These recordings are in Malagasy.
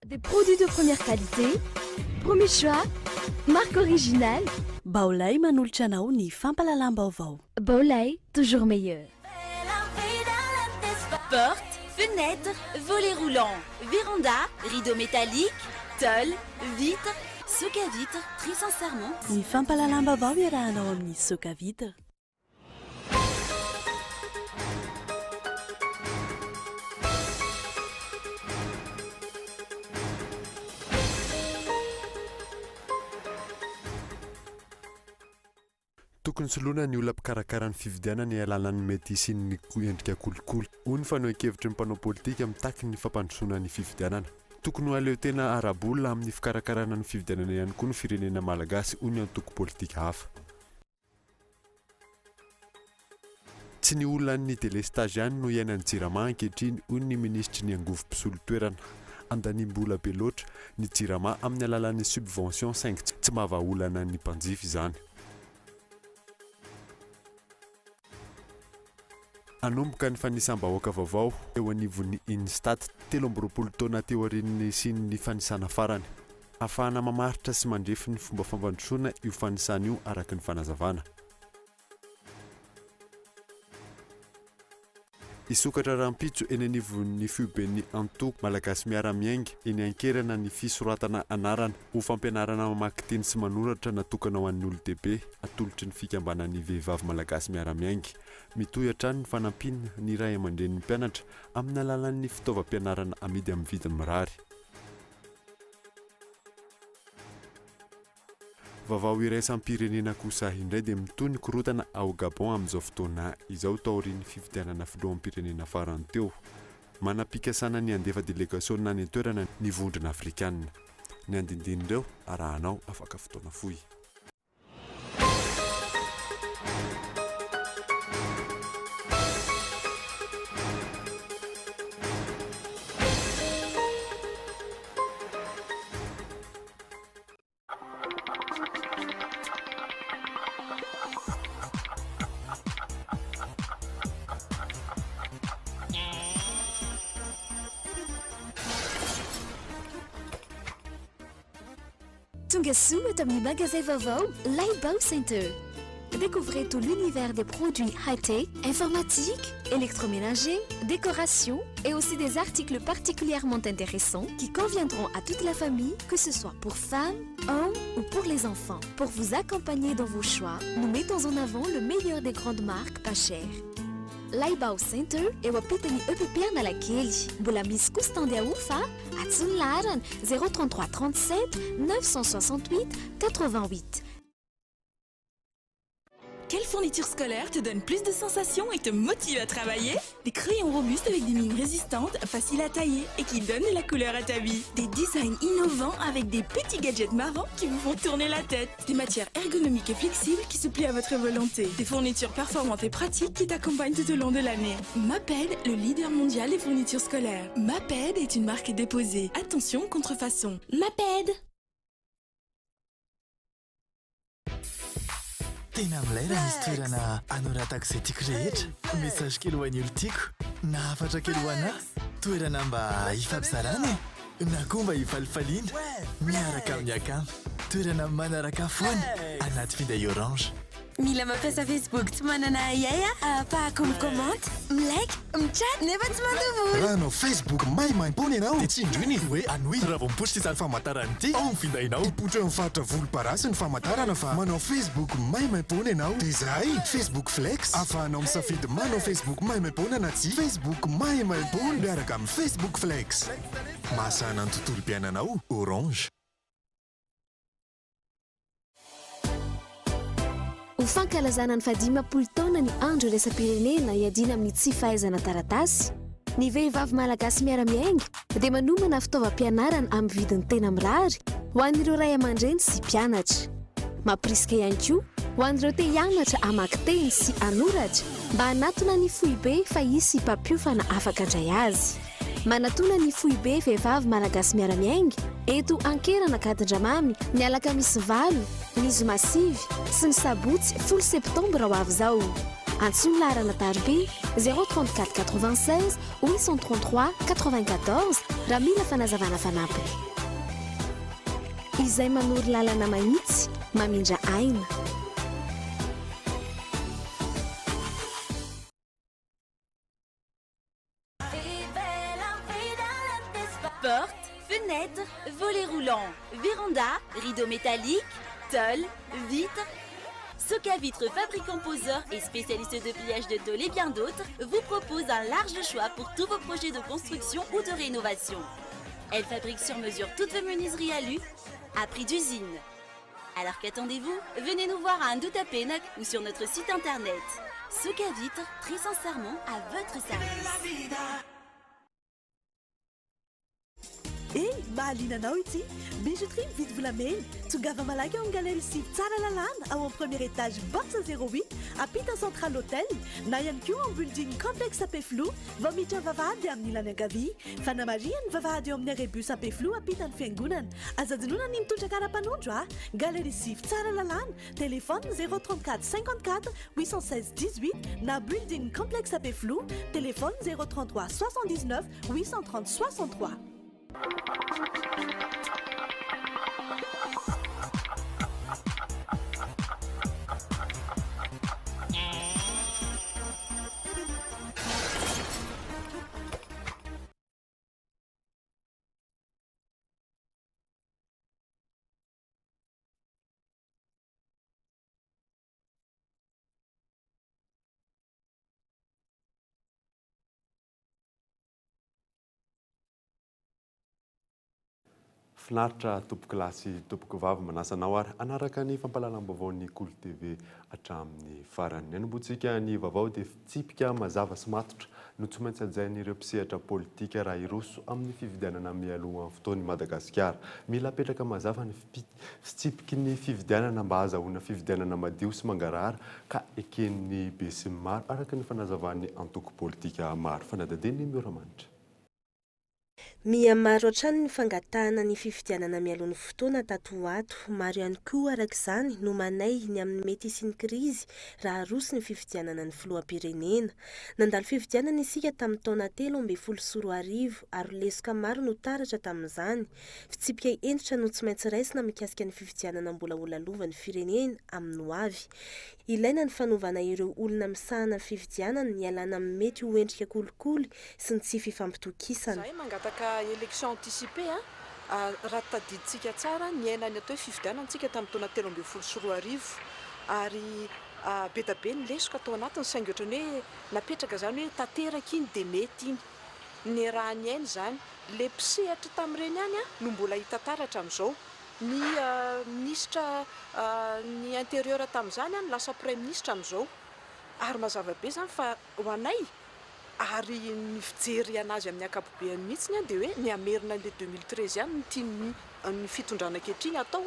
Des produits de première qualité, premier choix, marque originale. Baolai manolotra anao ny fampahalalam-baovao. Baolai, toujours meilleur. Porte, fenêtre, volet roulant, véranda, rideau métallique, tôle, vitre, soca vitre, très sincèrement. Ny fampahalalam-baovao iarahanao amin'ny Soca Vitre. Tokony soloina ny olona mpikarakara ny fifidianana hialana ny mety hisian'ny endrika kolikoly, hoy ny fanehoan-kevitry ny mpanao politika mitaky ny fampandrosoana ny fifidianana. Tokony ho hahaleo tena ara-bola amin'ny fikarakarana ny fifidianana ihany koa ny firenena malagasy, hoy ny antoko politika hafa. Tsy ny olan'ny delestazy ihany no iainan'ny Jirama ankehitriny, hoy ny minisitry ny angovo mpisolo toerana. Andaniam-bola be loatra ny Jirama amin'ny alalan'ny subvention saingy tsy mahavaha olana ny mpanjifa izany. Hanomboka ny fanisam-bahoaka vaovao eo anivon'ny Instat, 23 taona aty aorian'ny nisian'ny fanisana farany. Ahafahana mamaritra sy mandrefy ny fomba fampandrosoana io fanisana io araka ny fanazavana. Hisokatra rahampitso eny anivon'ny foiben'ny antoko Malagasy Miara-Miainga eny Ankerana ny fisoratana anarana ho fampianarana mamaky teny sy manoratra natokana ho an'ny olon-dehibe atolotry ny fikambanan'ny vehivavy Malagasy Miara-Miainga. Mitohy hatrany ny fanampiana ny ray aman-drenin'ny mpianatra amin'ny alalan'ny fitaovam-pianarana amidy amin'ny vidiny mirary. Vaovao iraisam-pirenena kosa indray dia mitohy ny korontana ao Gabon amin'izao fotoana izao taorian'ny fifidianana filoham-pirenena farany teo. Manam-pikasana ny handefa delegasiona any an-toerana ny Vondrona Afrikana. Ny andinindin'ireo arahanao afaka fotoana fohy. Tonga soa eto amin'ny magazay vaovao Laibao Center. Découvrez tout l'univers des produits high-tech, informatique, électroménager, décoration et aussi des articles particulièrement intéressants qui conviendront à toute la famille, que ce soit pour femmes, hommes ou pour les enfants. Pour vous accompagner dans vos choix, nous mettons en avant le meilleur des grandes marques pas chères. Laibao Center eo ampitan'ny EPP Analakely. Mbola misy koa stand ahofa antsoy ny laharana 033 37 968 88. Quelle fourniture scolaire te donne plus de sensations et te motive à travailler Des crayons robustes avec des mines résistantes, faciles à tailler et qui donnent de la couleur à ta vie. Des designs innovants avec des petits gadgets marrants qui vous font tourner la tête. Des matières ergonomiques et flexibles qui se plient à votre volonté. Des fournitures performantes et pratiques qui t'accompagnent tout au long de l'année. Maped, le leader mondial des fournitures scolaires. Maped est une marque déposée. Attention, contrefaçon. Maped Tena milay raha misy toerana anoratako izay tiako rehetra. Message kely ho an'ny olon-tiako, na hafatra kely ho anà. Toerana mba hifampizarana e! Na koa mba hifalifaliana miaraka amin'ny akama. Toerana manaraka foana anaty finday Orange. Mila mampiasa Facebook tsy manana ahiahy aho ahafahako mi-commente, mi-like, mi-chat nefa tsy mandoa vola. Raha hanao Facebook maimaimpoana ianao dia tsindrio ny hoe Hanohy raha vao mipoitra ity sary famantarana ity ao amin'ny findainao. Hipoitra eo amin'ny faritra volomparasy ny famantarana fa manao Facebook maimaimpoana ianao. Dia izay! Facebook Flex, ahafahanao misafidy manao Facebook maimaimpoana na tsia. Facebook maimaimpoana miaraka amin'ny Facebook Flex. Mahasahana ny tontolom-piainanao, Orange. Ho fankalazana ny fahadimampolo taona ny Andro iraisam-pirenena hiadiana amin'ny tsy fahaizana taratasy, ny vehivavy malagasy miara-miainga dia manomana fitaovam-pianarana amin'ny vidiny tena mirary ho an'ireo ray aman-dreny sy mpianatra. Mampirisika ihany koa ho an'ireo te hianatra hamaky teny sy hanoratra mba hanatona ny foibe fa hisy mpampiofana afaka handray azy. Manatona ny foibe Vehivavy Malagasy Miara-Miainga eto Ankerana Ankadindramamy ny alakamisy valo, ny zoma sivy sy ny sabotsy folo septambra ho avy izao. Antsoy ny laharana taroby 0 34 96 833 94. raha mila fanazavana fanampiny. Izay manoro lalana mahitsy, mamindra aina. Porte, fenêtre, volet roulant, véranda, rideau métallique, tôle, vitre. Soca Vitre, fabricant poseur et spécialiste de pliage de tôle et bien d'autres, vous propose un large choix pour tous vos projets de construction ou de rénovation. Elle fabrique sur mesure toutes vos menuiseries alu à prix d'usine. Alors qu'attendez-vous? Venez nous voir à Andohatapenaka ou sur notre site internet. Soca Vitre, très sincèrement à votre service. Eny, mahaliana anao ity! Bijouterie mividy volamena. Tongava malaky ao amin'ny Galerie Sivy Tsaralalàna, ao amin'ny premier étage box 08, ampita Central Hotel, na ihany koa ao amin'ny building complexe Ampefiloha, vao miditra ny vavahady amin'ny ilany ankavia. Fanamarihana, ny vavahady eo amin'ny arrêt bus Ampefiloha ampitan'ny fiangonana. Aza adinoina ny mitondra kara-panondro a! Galerie Sivy Tsaralalàna, téléphone 034 54 816 18 na building complexe Ampefiloha, téléphone 033 79 830 63. Finaritra tompokolahy sy tompokovavy manasa anao ary hanaraka ny fampahalalam-baovaon'ny Kolo TV hatramin'ny farany. Ny hanombohantsika ny vaovao dia fitsipika mazava sy matotra no tsy maintsy hajain'ireo mpisehatra politika raha hiroso amin'ny fifidianana mialohan'ny fotoan'i Madagasikara. Mila apetraka mazava ny fitsipiky ny fifidianana mba hahazahoana fifidianana madio sy mangarahara ka eken'ny besinimaro, araka ny fanazavan'ny antoko politika maro. Fanadihadian'i Mioramanitra. Miha maro hatrany ny fangatahana ny fifidianana mialoha ny fotoana tato ho ato. Maro ihany koa, araka izany, no manahy ny amin'ny mety hisian'ny krizy raha aroso ny fifidianana ny filoham-pirenena. Nandalo fifidianana isika tamin'ny taona 2013 ary lesoka maro no taratra tamin'izany. Fitsipika hentitra no tsy maintsy raisina mikasika ny fifidianana mbola holalovan'ny firenena amin'ny ho avy. Ilaina ny fanovana ireo olona misahana ny fifidianana hialana amin'ny mety ho endrika kolikoly sy ny tsy fifampitokisana. Izahay mangataka élection anticipée a, raha tadidintsika tsara, niaina ny atao hoe fifidianana tsika tamin'ny taona 2013 ary be da be ny lesoka tao anatiny saingy ohatran'ny hoe napetraka izany hoe tanteraka iny dia mety iny. Niaraha-niaina izany. Ilay mpisehatra tamin'ireny ihany no mbola hita taratra amin'izao. Ny minisitra ny intérieur tamin'izany no lasa praiminisitra amin'izao. Ary mazava be izany fa ho anay ary ny fijery anazy amin'ny ankapobeany mihitsy dia hoe ny hamerina an'ilay 2013 ihany no tian'ny ny fitondrana ankehitriny hatao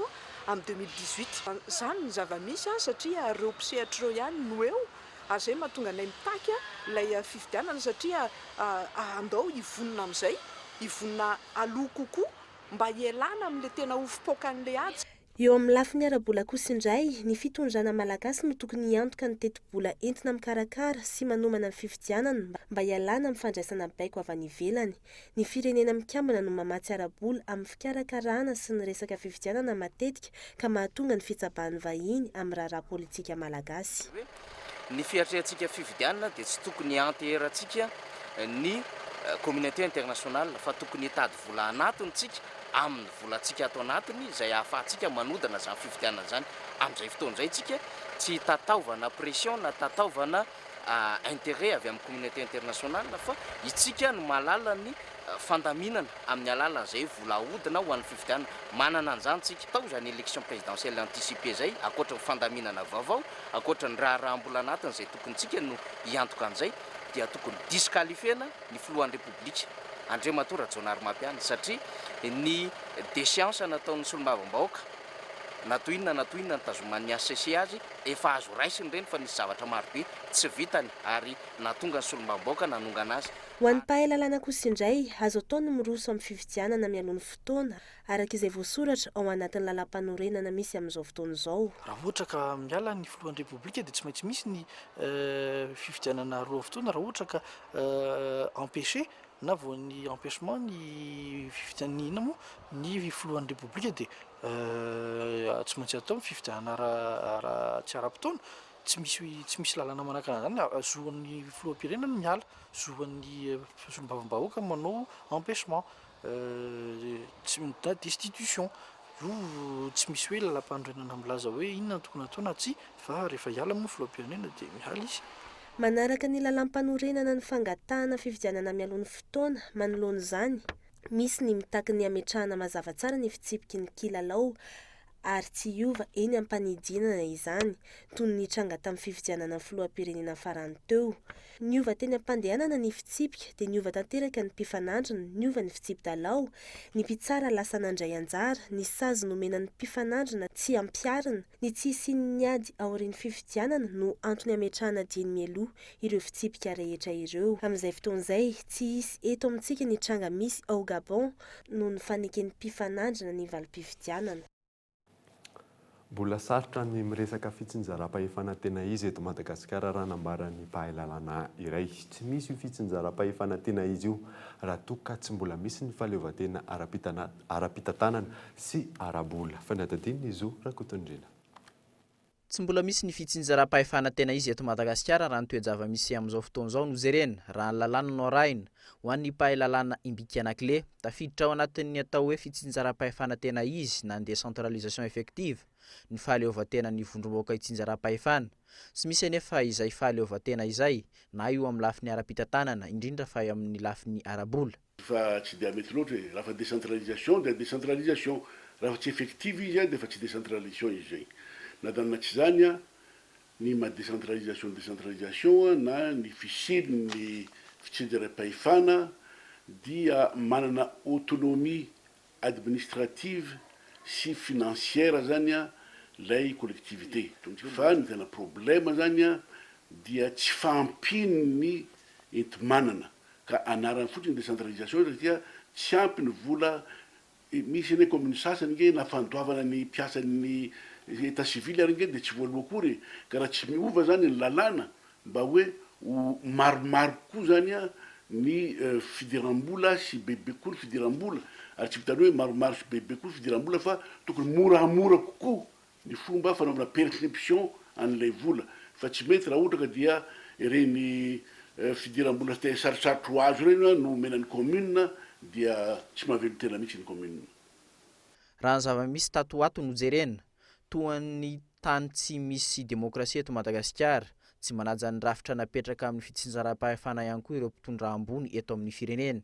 amin'ny 2018. Izany ny zava-misy satria ireo mpisehatra ireo ihany no eo ary izay no mahatonga anay mitaky ilay fifidianana satria andao hivonona amin'izay, hivonona aloha kokoa mba hialana amin'ilay tena ho fipoakan'ilay ady. Eo amin'ny lafiny ara-bola kosa indray, ny fitondrana malagasy no tokony hiantoka ny tetibola entina mikarakara sy manomana ny fifidianana mba hialana amin'ny fandraisana baiko avy any ivelany. Ny firenena mikambana no mamatsy ara-bola amin'ny fikarakarana sy ny resaka fifidianana matetika ka mahatonga ny fitsabahan'ny vahiny amin'ny raharaha politika malagasy. Ny fiatrehantsika fifidianana dia tsy tokony hianteherantsika ny communauté internationale fa tokony hitady vola anatiny tsika amin'ny volantsika ato anatiny izay ahafahantsika manodina izany fifidianana izany. Amin'izay fotoana izay tsika tsy tataovana pression na tataovana intérêt avy amin'ny communauté internationale fa itsika no mahalala ny fandaminana amin'ny alalan'izay vola ahodina ho an'ny fifidianana. Manana an'izany tsika. Atao izany élection présidentielle anticipée izay ankoatra ny fandaminana vaovao, ankoatra ny raharaham-bola anatiny izay tokony tsika no hiantoka an'izay dia tokony disqualifier-na ny filohan'ny Repoblika, Andriamatoa Rajaonarimampianina, satria ny déchéance nataon'ny solombavambahoaka, na toy inona na toy inona nitazoman'ny HCC azy, efa azo raisina ireny fa nisy zavatra marobe tsy vitany ary nahatonga ny solombavambahoaka nanongana azy. Ho an'ny mpahay lalàna kosa indray, azo atao ny miroso amin'ny fifidianana mialoha ny fotoana, araka izay voasoratra ao anatin'ny lalàmpanorenana misy amin'izao fotoana izao. Raha ohatra ka miala ny filohan'ny Repoblika dia tsy maintsy misy ny fifidianana alohan'ny fotoana raha ohatra ka empêché. na voan'ny empêchement ny fifidianana inona moa ny filohan'ny Repoblika dia tsy maintsy atao ny fifidianana ara tsy ara-potoana. Tsy misy tsy misy lalàna manakana an'izany. Zon'ny filoham-pirenena ny miala, zon'ny solombavambahoaka ny manao empêchement, tsy na destitution. Io tsy misy hoe lalàmpanorenana milaza hoe inona no tokony hatao na tsia fa rehefa hiala moa ny filoham-pirenena dia miala izy. Manaraka ny lalàmpanorenana ny fangatahana fifidianana mialoha ny fotoana. Manoloana izany, misy ny mitaky ny hametrahana mazava tsara ny fitsipiky ny kilalao ary tsy hiova eny am-panidinana izany, toy ny nitranga tamin'ny fifidianana ny filoham-pirenena farany teo. Niova teny am-pandehanana ny fitsipika, dia niova tanteraka ny mpifanandrina, niova ny fitsipi-dalao, ny mpitsara lasa nandray anjara, ny sazy nomena ny mpifanandrina tsy ampiharina, ny tsy hisian'ny ady aorian'ny fifidianana no antony hametrahana dieny mialoha ireo fitsipika rehetra ireo. Amin'izay fotoana izay, tsy hisy eto amintsika ny tranga misy ao Gabon noho ny faneken'ny mpifanandrina ny valim-pifidianana. Mbola sarotra ny miresaka fitsinjaram-pahefana tena izy eto Madagasikara raha nambaran'ny mpahay lalàna iray. Tsy misy io fitsinjaram-pahefana tena izy io raha toa ka tsy mbola misy ny fahaleovantena ara-pitantanana sy ara-bola. Fanadihadiana i Zo Rakotondriana. Tsy mbola misy ny fitsinjaram-pahefana tena izy eto Madagasikara raha ny toe-java-misy amin'izao fotoana izao no jerena, raha ny lalàna no arahina. Ho an'ny mpahay lalàna Imbiki Anaclet, tafiditra ao anatin'ny atao hoe fitsinjaram-pahefana tena izy na ny décentralisation effective ny fahaleovantenan'ny vondrom-bahoaka itsinjaram-pahefana. Tsy misy anefa izay fahaleovantena izay na io amin'ny lafiny ara-pitantanana, indrindra fa eo amin'ny lafiny ara-bola. Fa tsy dia mety loatra e! Raha fa décentralisation dia décentralisation, raha fa tsy effective izy dia efa tsy décentralisation izy zay. Na zany na tsy zany an, ny maha décentralisation décentralisation na ny fisian'ny fitsinjaram-pahefana dia manana autonomie administrative sy financière zany an lay collectivité. Fa ny tena problème zany an dia tsy fahampian'ny enti-manana. Ka anarany fotsiny décentralisation satria tsy ampy ny vola, misy anie commune sasany nge na fandoavana ny mpiasan'ny état civil ary nge dia tsy voaloa akory e, ka raha tsy miova zany ny lalàna mba hoe ho maromaro kokoa zany ny fidiram-bola sy bebe kokoa ny fidiram-bola, ary tsy vitan'ny hoe maromaro sy bebe kokoa ny fidiram-bola fa tokony moramora kokoa ny fomba fanaovana perception an'ilay vola fa tsy mety raha ohatra ka dia ireny fidiram-bola sarotsarotra ho azo ireny no omena ny commune dia tsy mahavelon-tena mihitsy ny commune. Raha ny zava-misy tato ho ato no jerena, toa ny tany tsy misy demokrasia eto Madagasikara, tsy manaja ny rafitra napetraka amin'ny fitsinjaram-pahefana ihany koa ireo mpitondra ambony eto amin'ny firenena.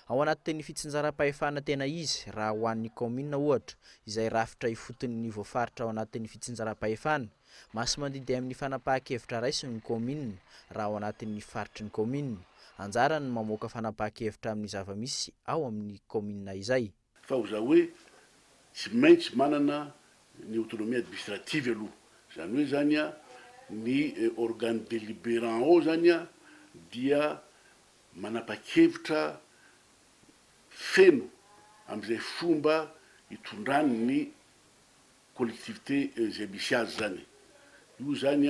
Ao anatin'ny fitsinjaram-pahefana tena izy, raha ho an'ny kaominina ohatra, izay rafitra ifotony voafaritra ao anatin'ny fitsinjaram-pahefana, masi-mandidy amin'ny fanapahan-kevitra raisiny ny kaominina raha ao anatin'ny faritry ny kaominina. Anjarany ny mamoaka fanapahan-kevitra amin'ny zava-misy ao amin'ny kaominina izay. Fa ho za hoe tsy maintsy manana ny autonomie administrative aloha, zany hoe zany an, ny organe deliberant ao zany an dia manapa-kevitra feno amin'izay fomba hitondrany ny collectivité izay misy azy izany. Io izany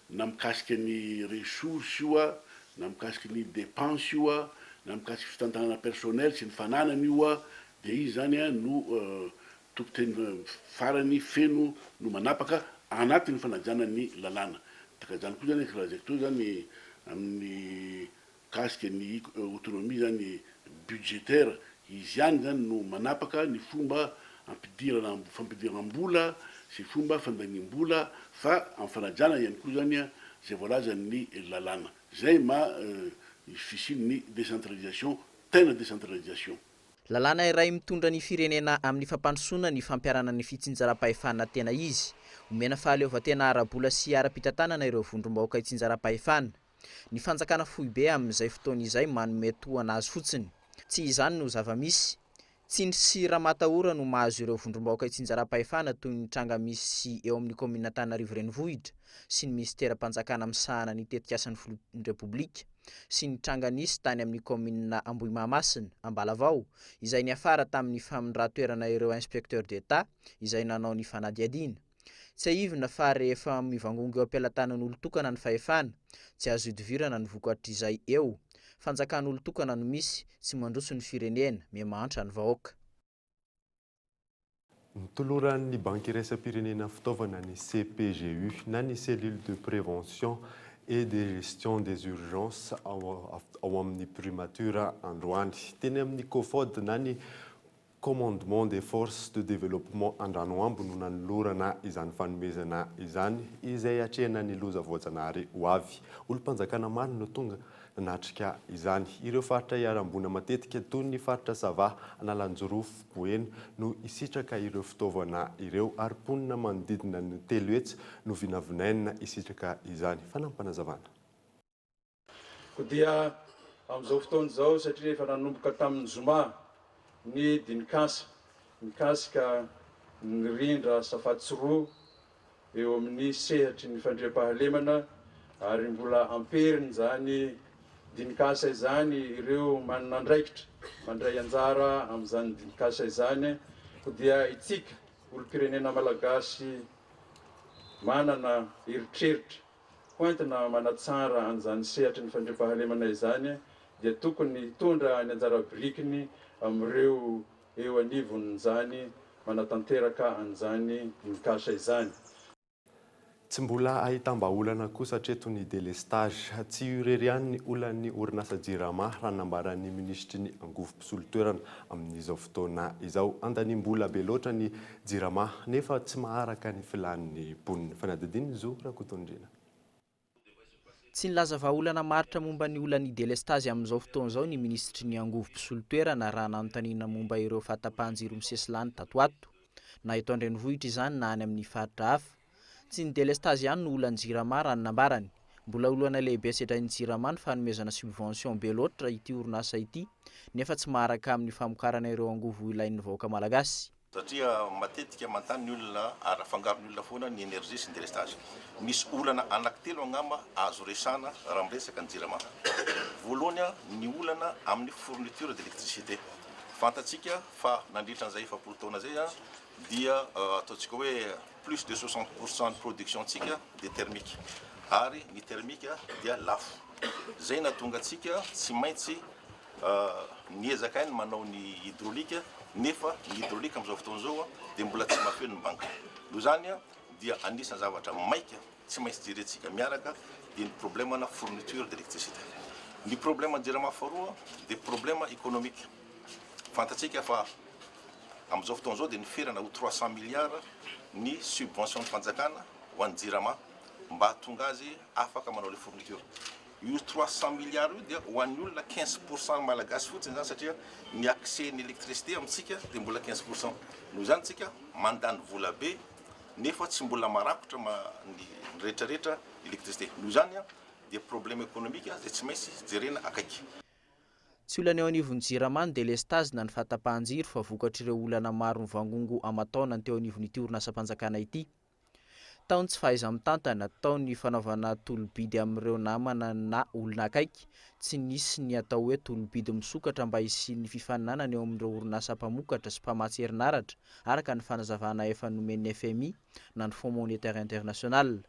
na mikasika ny ressources io, na mikasika ny dépenses io, na mikasika fitantanana personnel sy ny fananany io, dia izy izany no tompon-teny farany feno no manapaka anatin'ny fanajana ny lalàna. Ka izany koa izany lazaiko teo izany amin'ny mikasika ny autonomie izany budgétaire, izy ihany izany no manapaka ny fomba ampidirana fampidiram-bola sy fomba fandaniam-bola fa amin'ny fanajana ihany koa izany izay voalazan'ny lalàna. Izay maha fisian'ny décentralisation, tena décentralisation. Lalàna iray mitondra ny firenena amin'ny fampandrosoana ny fampiharana ny fitsinjaram-pahefana tena izy. Omena fahaleovantena ara-bola sy ara-pitantanana ireo vondrom-bahoaka itsinjaram-pahefana. Ny fanjakana foibe amin'izay fotoana izay manome tohana azy fotsiny. Tsy izany no zava-misy. Tsindry sy ramatahora no mahazo ireo vondrom-bahoaka itsinjaram-pahefana toy ny tranga misy eo amin'ny kaominina Antananarivo Renivohitra sy ny minisiteram-panjakana misahana ny tetikasan'ny filohan'ny Repoblika. sy ny tranga nisy tany amin'ny kaominina Ambohimahamasina, Ambalavao, izay niafara tamin'ny famindran-toerana ireo inspecteurs d'Etat izay nanao ny fanadihadiana. Tsiahivina fa rehefa mivangongo eo am-pelatanan'olon-tokana ny fahefana, tsy azo ihodivirana ny vokatr'izay eo. Fanjakan'olon-tokana no misy, tsy mandroso ny firenena, miha-mahantra ny vahoaka. Notoloran'ny Banky iraisam-pirenena fitaovana ny CPGU na ny Cellule de prévention et de gestion des urgences ao amin'ny Primature androany. Teny amin'ny Cofod na ny Commandement des Forces de Développement Andranoambo no nanolorana izany fanomezana izany izay hatrehana ny loza voajanahary ho avy. Olom-panjakana maro no tonga nanatrika izany. Ireo faritra iharam-boina matetika toy ny faritra Sava, Analanjirofo, Boeny no hisitraka ireo fitaovana ireo ary mponina manodidina ny 300 no vinavinaina hisitraka izany. Fanampinazavana. Koa dia amin'izao fotoana izao, satria efa nanomboka tamin'ny zoma ny dinikasa mikasika ny rindra safatsiroa eo amin'ny sehatry ny fandriampahalemana ary mbola amperiny izany dinikasa izany ireo manana andraikitra mandray anjara amin'izany dinikasa izany koa dia itsika olom-pirenena malagasy manana eritreritra hoentina manatsara an'izany sehatry ny fandriampahalemana izany dia tokony hitondra ny anjara birikiny amin'ireo eo anivon'izany manatanteraka an'izany dinikasa izany. Tsy mbola ahitam-bahaolana kosa hatreto ny délestage. Tsy io irery ihany ny olan'ny orinasa Jirama, raha ny nambaran'ny minisitry ny angovo mpisolo toerana amin'izao fotoana izao. Andaniam-bola be loatra ny Jirama nefa tsy maharaka ny filàn'ny mponina. Fanadihadian'i Zo Rakotondriana. Tsy nilaza vahaolana maharitra momba ny olan'ny delestazy amin'izao fotoana izao ny minisitry ny angovo mpisolo toerana raha nanontaniana momba ireo fahatapahan-jiro misesilany tato ato. Na eto an-drenivohitra izany na any amin'ny faritra hafa. Tsy ny delestazy ihany no olan'ny Jirama raha ny nambarany. Mbola olana lehibe sedrain'ny Jirama ny fanomezana subvention be loatra ity orinasa ity nefa tsy maharaka amin'ny famokarana ireo angovo ilain'ny vahoaka malagasy. Satria matetika manontany ny olona ary afangaron'ny olona foana ny energie sy ny delestage. Misy olana anaky telo angamba azo resahana raha miresaka ny jirama. Voalohany ny olana amin'ny fourniture d'électricité. Fantatsika fa nandritra an'izay 40 taona izay dia ataontsika hoe plus de 60% ny production-tsika dia thermique ary ny thermique dia lafo. Izay nahatonga antsika tsy maintsy Niezaka ny manao ny hydraulique nefa ny hydraulique amin'izao fotoana izao dia mbola tsy mahafeno ny banque. Noho izany dia anisan'ny zavatra maika tsy maintsy jerentsika miaraka dia ny problème-na fourniture d'électricité. Ny problème Jirama faharoa dia problème économique. Fantatsika fa amin'izao fotoana izao dia niferana ho 300 milliards ny subvention ny fanjakana ho an'ny Jirama mba hahatonga azy afaka manao ilay fourniture. Io 300 milliards io dia ho an'ny olona 15 pour cent malagasy fotsiny izany satria ny accès ny électricité amintsika dia mbola 15 pour cent. Noho izany tsika mandany vola be nefa tsy mbola marakotra ny rehetra rehetra électricité. Noho izany dia problème économique izay tsy maintsy jerena akaiky. Tsy olana eo anivon'ny Jirama ny delestazy na ny fahatapahan-jiro fa vokatr'ireo olana maro mivangongo aman-taonany teo anivon'ity orinasam-panjakana ity. Tao ny tsy fahaiza-mitantana, tao ny fanaovana tolo-bidy amin'ireo namana na olona akaiky, tsy nisy ny atao hoe tolo-bidy misokatra mba hisian'ny fifaninanana eo amin'ireo orinasa mpamokatra sy mpamatsy herinaratra, araka ny fanazavana efa nomen'ny fmi na ny Fonds Monétaire International.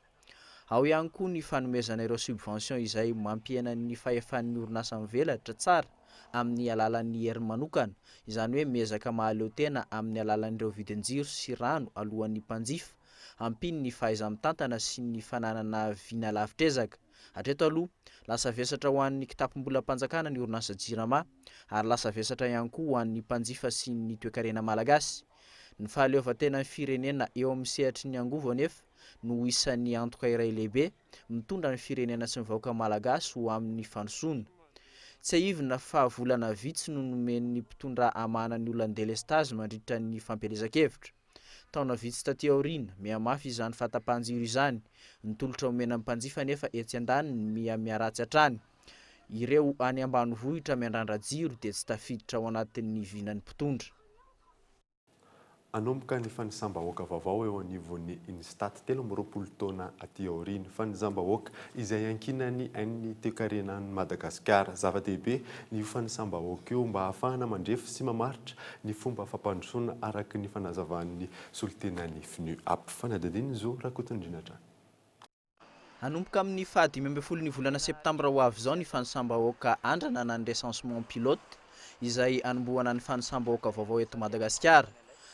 Ao ihany koa ny fanomezana ireo subvention izay mampihena ny fahefan'ny orinasa mivelatra tsara amin'ny alalan'ny heriny manokana, izany hoe miezaka mahaleo tena amin'ny alalan'ireo vidin-jiro sy rano alohan'ny mpanjifa, ampian'ny fahaiza-mitantana sy ny fananana vina lavitr'ezaka. Hatreto aloha, lasa vesatra ho an'ny kitapom-bolam-panjakana ny orinasa Jirama, ary lasa vesatra ihany koa ho an'ny mpanjifa sy ny toekarena malagasy. Ny fahaleovantenan'ny firenena eo amin'ny sehatry ny angovo anefa no isan'ny antoka iray lehibe mitondra ny firenena sy ny vahoaka malagasy ho amin'ny fandrosoana. Tsiahivina fa volana vitsy no nomen'ny mpitondra hamahana ny olan'ny delestazy mandritra ny fampielezan-kevitra. Taona vitsy taty aoriana, mihamafy izany fahatapahan-jiro izany. Ny tolotra omena ny mpanjifa anefa etsy andaniny miha miharatsy hatrany. Ireo any ambanivohitra miandrandra jiro dia tsy tafiditra ao anatin'ny vinan'ny mpitondra. Hanomboka ny fanisam-bahoaka vaovao eo anivon'ny Instat 23 taona aty aoriana. Fanisam-bahoaka izay iankinan'ny ain'ny toekarenan'i Madagasikara. Zava-dehibe ny io fanisam-bahoaka io mba hahafahana mandrefy sy mamaritra ny fomba fampandrosoana araka ny fanazavan'ny solontenan'ny FNUAP. Fanadihadian'i Zo Rakotondriana hatrany. Hanomboka amin'ny faha 15 ny volana septambra ho avy izao ny fanisam-bahoaka andrana na ny recensement pilote izay hanombohana ny fanisam-bahoaka vaovao eto Madagasikara.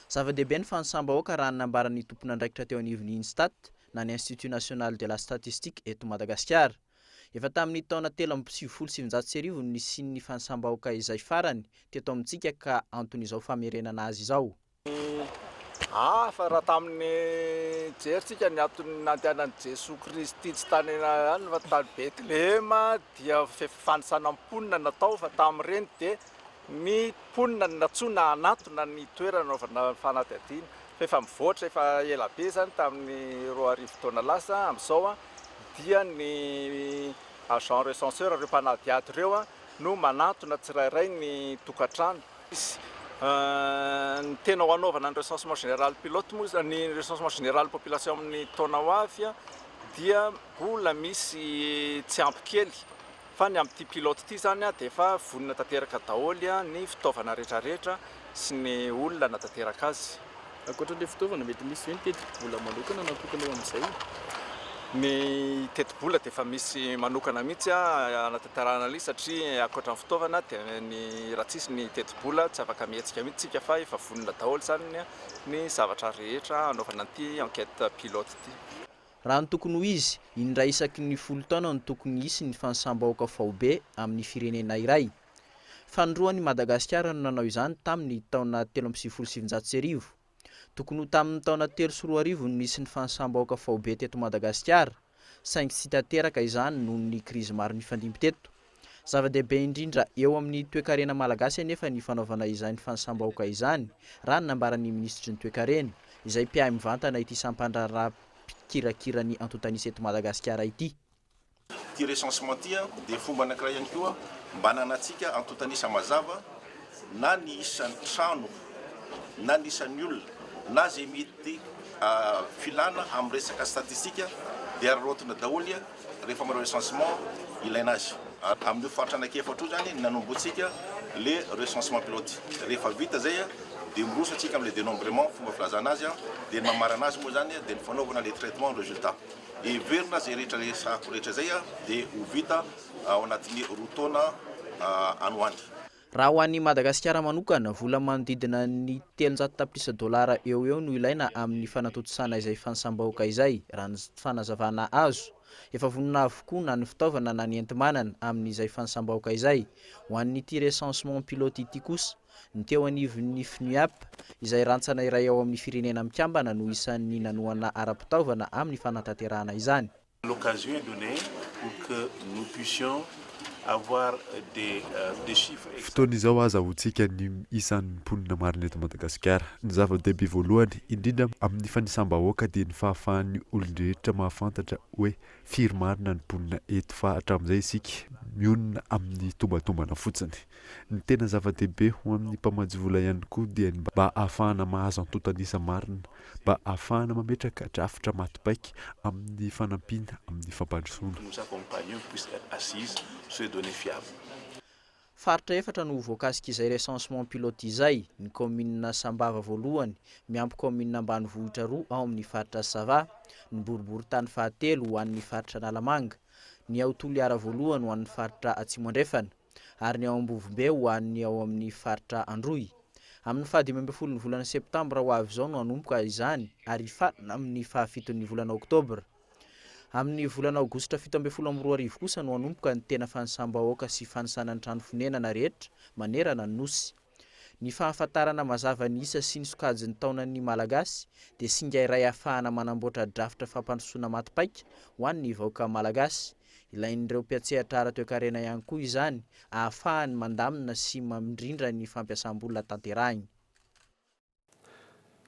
Zava-dehibe ny fanisam-bahoaka raha ny nambaran'ny tompon'andraikitra teo anivon'ny Instat na ny Institut National de la Statistique eto Madagasikara. Efa tamin'ny taona 1993 no nisian'ny fanisam-bahoaka izay farany teto amintsika ka anton'izao famerenana azy izao. Hafa raha tamin'ny jerintsika ny antony nandehanan'i Jesoa Kristy tsy tany any fa tany Betlehema dia fanisana mponina natao fa tamin'ireny dia ny mponina no nantsoina hanantona ny toerana nanaovana fanadihadiana fa efa mivoatra efa ela be izany tamin'ny 2000 taona lasa amin'izao dia ny agent recenseur ireo mpanadihady ireo no manantona tsirairay ny tokantrano. Ny tena ho hanaovana ny recensement général pilote moa, ny recensement général population amin'ny taona ho avy dia mbola misy tsy ampy kely fa ny amin'ity pilote ity izany dia efa vonona tanteraka daholo ny fitaovana rehetrarehetra sy ny olona hanatanteraka azy. Ankoatra ilay fitaovana, mety misy ve ny tetibola manokana natokana ho amin'izay? Ny tetibola dia efa misy manokana mihitsy hanatanterahana an'ilay izy satria ankoatra ny fitaovana dia ny raha tsisy ny tetibola tsy afaka mihetsika mihitsy isika fa efa vonona daholo izany ny zavatra rehetra hanaovana an'ity enquête pilote ity. Raha ny tokony ho izy, indray isaky ny folo taona no tokony hisy ny fanisam-bahoaka faobe amin'ny firenena iray. Fanindroany i Madagasikara no nanao izany tamin'ny taona 1993. Tokony ho tamin'ny taona 2003 no nisy ny fanisam-bahoaka faobe teto Madagasikara, saingy tsy tanteraka izany noho ny krizy maro nifandimby teto. Zava-dehibe indrindra eo amin'ny toekarena malagasy anefa ny fanaovana izany fanisam-bahoaka izany, raha ny nambaran'ny minisitry ny toekarena, izay mpiahy mivantana ity sampandraharaha mpikirakira ny antontan'isa eto Madagasikara ity. Ity recensement ity dia fomba anankiray ihany koa mba hananantsika antontan'isa mazava na ny isan'ny trano na ny isan'ny olona na izay mety filana amin'ny resaka statistika dia araraotina daholo rehefa manao recensement ilaina azy. Amin'io faritra anankiefatra io izany no nanombohantsika le recensement pilote. Rehefa vita izay dia miroso antsika amin'ilay dénombrement, fomba filazana azy, dia ny mamarana azy moa izany dia ny fanaovana le traitement résultat. Heverina izay rehetra resahako rehetra izay dia ho vita ao anatin'ny roa taona any ho any. Raha ho an'i Madagasikara manokana, vola manodidina ny 300 tapitrisa dolara eo ho eo no ilaina amin'ny fanatontosana izay fanisam-bahoaka izay, raha ny fanazavana azo. Efa vonona avokoa na ny fitaovana na ny enti-manana amin'izay fanisam-bahoaka izay. Ho an'ity recensement pilote ity kosa, Ny teo anivon'ny FNUAP, izay rantsana iray ao amin'ny Firenena Mikambana no isan'ny nanohana ara-pitaovana amin'ny fanatanterahana izany. L'occasion est donnée pour que nous puissions avoir des des chiffres exacts. Fotoana izao ahazahoantsika ny isan'ny mponina marina eto Madagasikara. Ny zava-dehibe voalohany indrindra amin'ny fanisam-bahoaka dia ny fahafahan'ny olon-drehetra mahafantatra hoe firy marina ny mponina eto fa hatramin'izay isika mionona amin'ny tombatombana fotsiny. Ny tena zava-dehibe ho an'ny mpamatsy vola ihany koa dia ny mba hahafahana mahazo antontan'isa marina, mba hahafahana mametraka drafitra maty paika amin'ny fanampiana amin'ny fampandrosoana. Nous accompagner puisse être assise sur des données fiables. Faritra efatra no ho voakasik'izay recensement pilote izay, ny kaominina Sambava voalohany, miampy kaominina ambanivohitra roa ao amin'ny faritra Sava, ny boriborintany fahatelo ho an'ny faritra Analamanga, ny ao Toliara voalohany ho an'ny faritra Atsimo Andrefana, ary ny ao Ambovombe ho an'ny ao amin'ny faritra Androy. Amin'ny faha-15 ny volana septambra ho avy izao no hanomboka izany ary hifarana amin'ny fahafiton'ny volana oktobra. Amin'ny volana aogositra 2017 kosa no hanomboka ny tena fanisam-bahoaka sy fanisana ny trano fonenana rehetra manerana ny Nosy. Ny fahafantarana mazava ny isa sy ny sokajin'ny taonan'ny Malagasy dia singa iray ahafahana manamboatra drafitra fampandrosoana maty paika ho an'ny vahoaka Malagasy. Ilain'ireo mpiantsehatra ara-toekarena ihany koa izany ahafahany mandamina sy mandrindra ny fampiasam-bola tanterahiny.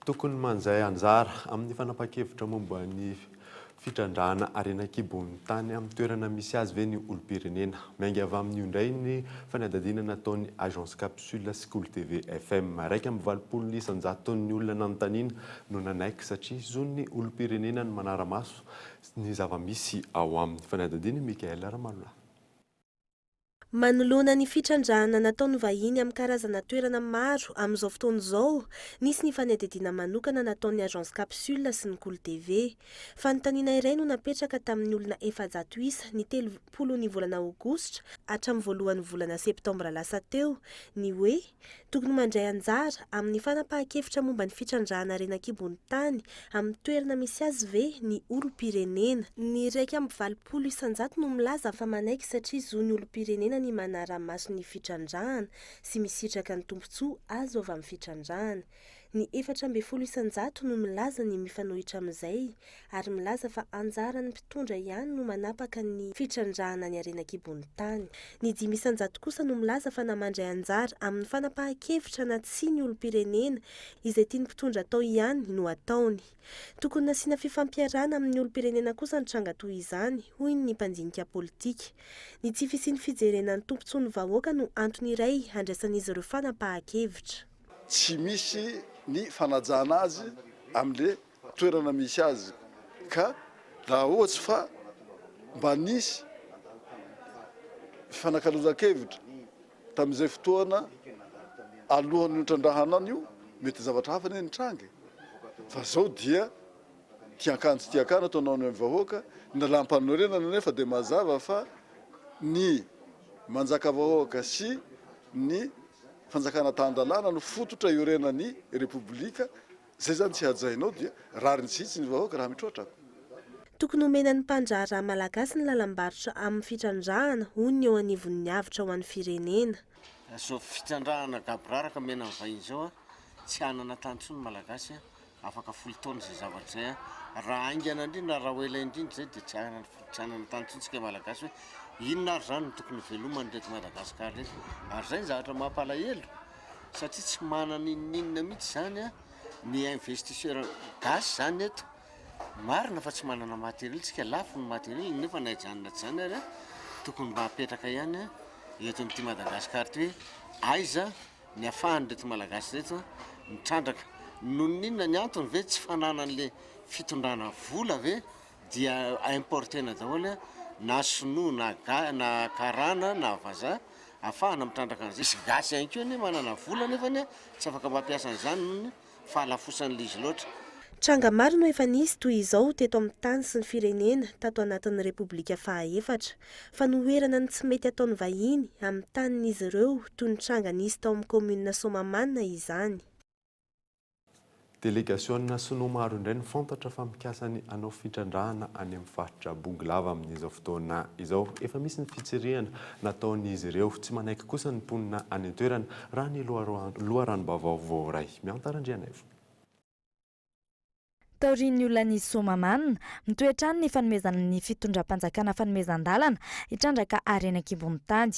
Tokony mandray anjara amin'ny fanapahan-kevitra momba ny fitrandrahana harena an-kibon'ny tany amin'ny toerana misy azy ve ny olom-pirenena? Miainga avy amin'io indray ny fanadihadiana nataon'ny Agence Capsule sy Kolo TV FM. 81 isan-jaton'ny olona nanontaniana no nanaiky satria zon'ny olom-pirenena ny manara-maso ny zava-misy ao aminy. Fanadihadiana i Michaël Ramalolahy. Manoloana ny fitrandrahana nataon'ny vahiny amin'ny karazana toerana maro amin'izao fotoana izao, nisy ny fanadihadiana manokana nataon'ny Agence Capsule sy ny Kolo TV. Fanontaniana iray no napetraka tamin'ny olona 400 isa ny 30 ny volana aogositra hatramin'ny voalohan'ny volana septambra lasa teo ny hoe Tokony mandray anjara amin'ny fanapahan-kevitra momba ny fitrandrahana harena an-kibon'ny tany amin'ny toerana misy azy ve ny olom-pirenena? Ny 81% no milaza fa manaiky satria zon'ny olom-pirenena ny manara-maso ny fitrandrahana sy misitraka ny tombontsoa azo avy amin'ny fitrandrahana. Ny 14% no milaza ny mifanohitra amin'izay ary milaza fa anjaran'ny mpitondra ihany no manapaka ny fitrandrahana ny harena an-kibon'ny tany. Ny 5% kosa no milaza fa na mandray anjara amin'ny fanapahan-kevitra na tsia ny olom-pirenena, izay tian'ny mpitondra atao ihany no ataony. Tokony nasiana fifampiarahana amin'ny olom-pirenena kosa ny tranga toy izany, hoy ny mpandinika politika. Ny tsy fisian'ny fijerena ny tombontsoan'ny vahoaka no antony iray handraisan'izy ireo fanapahan-kevitra. Tsy misy ny fanajana azy amin'le toerana misy azy ka raha ohatsy fa mba nisy fifanakalozan-kevitra tamin'izay fotoana alohan'ny nitrandrahana an'io mety zavatra hafa anie nitranga e! Fa zao dia tian-kano tsy tian-kano ataonao any amin'ny vahoaka, ny lalàm-panorenana anefa dia mazava fa ny manjaka vahoaka sy ny Fanjakana tan-dalàna no fototra iorenan'ny Repoblika, zay zany tsy hajainao dia rariny tsy hitsiny ny vahoaka raha mitroatra. Tokony homena ny mpandraharaha malagasy ny lalam-barotra amin'ny fitrandrahana, hoy ny eo anivon'ny Avotra ho an'ny firenena. Zao fitrandrahana gaboraraka omena ny vahiny zao a, tsy hanana tany intsony ny malagasy a, afaka folo taona izay zavatra izay a, raha haingana indrindra raha ho ela indrindra izay dia tsy hanana tsy hanana tany intsony tsika malagasy hoe inona ary izany no tokony hiveloman'ireto Madagasikara ireto, ary izay ny zavatra mampalahelo satria tsy manana n'inon'inona mihitsy izany a ny investisseur gasy izany eto, marina fa tsy manana materiel tsika, lafo ny materiel nefa na hijanona tsy izany ary a tokony mba hapetraka ihany a eto amin'ity Madagasikara ity hoe aiza ny afahan'ireto Malagasy ireto mitrandraka. Noho ny inona ny antony ve tsy fananan'le fitondrana vola ve dia importer-na daholo na sinoa na ga na karana na vazaha afahana mitrandraka an'izay. Misy gasy ihany koa anie manana vola nefany tsy afaka mampiasa an'izany noho ny fahalafosan'le izy loatra. Tranga maro no efa nisy toy izao teto amin'ny tany sy ny firenena tato anatin'ny Repoblika fahaefatra. Fanoherana ny tsy mety ataon'ny vahiny amin'ny tanin'izy ireo toy ny tranga nisy tao amin'ny kaominina Soamahamanina izany. Delegasiona sinoa maro indray no fantatra fa mikasa ny hanao fitrandrahana any amin'ny faritra Bongolava amin'izao fotoana izao. Efa misy ny fitsirihana nataon'izy ireo. Tsy manaiky kosa ny mponina any an-toerana, raha ny loharanom-baovao voaray. Miantara Randrianaivo. Taorian'ny olan'i Soamahamanina, mitohy hatrany ny fanomezan'ny fitondram-panjakana fanomezan-dalana hitrandraka harena an-kibon'ny tany.